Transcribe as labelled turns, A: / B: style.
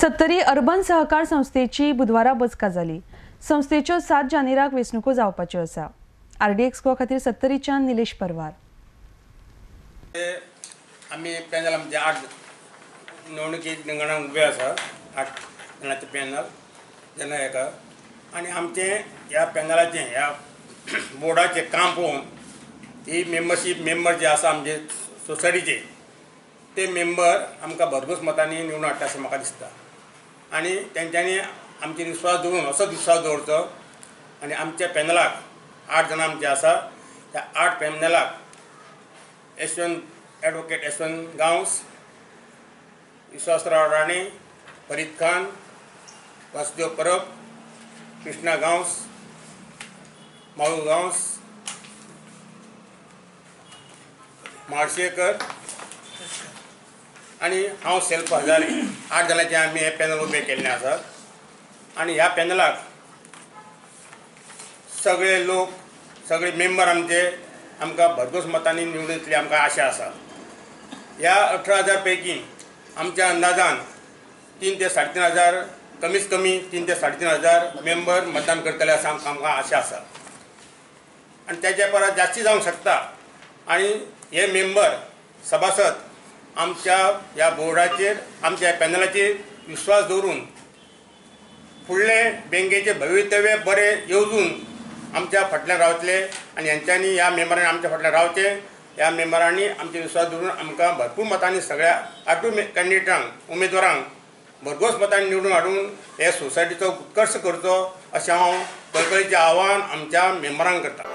A: Sattari urban सहकार संस्थेची बुधवारा बसका जाली. संस्थेच्यो 7 जानेराक वेंचणुको जावपाच्यो आसा. आरडीएक्स गोवा खातीर सत्तरीच्यान निलेश परवार.
B: आमी पॅनल आमचे 8 निवडणुकी रिंगणाक उबे आसा, 8 जाणांचे पॅनल जेन्ना एका आनी आमचें ह्या पॅनलाचें ह्या बोर्डाचें काम पळोवन ही मेंबरशीप मेंबर जे आसा आमचे सोसायटीचे ते मेंबर आमकां भरघोस मतांनी निवडून हाडटा अशें म्हाका दिसता. आनी तेंच्यांनी आमचेर विश्वास दवरून असोच विश्वास दवरचो आनी आमच्या पॅनलाक 8 जाणां आमचे आसा, त्या 8 पॅनलाक यशवंत एडवोकेट यशवंत गांवस, विश्वासराव राणे, फरीद खान, वासुदेव परब, कृष्णा गांवस, माळू गांवस, माळशेकर आनी हांव सेल्फ हजारे 8 जाणांचे आमी हे पॅनल उबें केल्लें आसा. आनी ह्या पॅनलाक सगळे लोक सगळे मेंबर आमचे आमकां भरघोस मतांनी निवडून येतली आमकां आशा आसा. ह्या 18,000 पैकी आमच्या अंदाजान 3 ते 3.5 हजार कमीत कमी 3 ते 3.5 हजार मेंबर मतदान करतले अशें आमकां आशा आसा आनी तेच्या परस जास्ती जावंक शकता. आनी हे मेंबर सभासद आमच्या ह्या बोर्डाचेर आमच्या पॅनलाचेर विश्वास दवरून फुडले बँकेचे भवितव्य बरें येवजून आमच्या फाटल्यान रावतले आनी हेंच्यांनी ह्या मेंबरांनी आमच्या फाटल्यान रावचे. ह्या मेंबरांनी आमचे विश्वास दवरून आमकां भरपूर मतांनी सगळ्या 8 कॅन्डिडेटांक उमेदवारांक भरघोस मतांनी निवडून हाडून हे सोसायटीचो उत्कर्श करचो अशें हांव कळकळीचें आव्हान आमच्या मेंबरांक करता.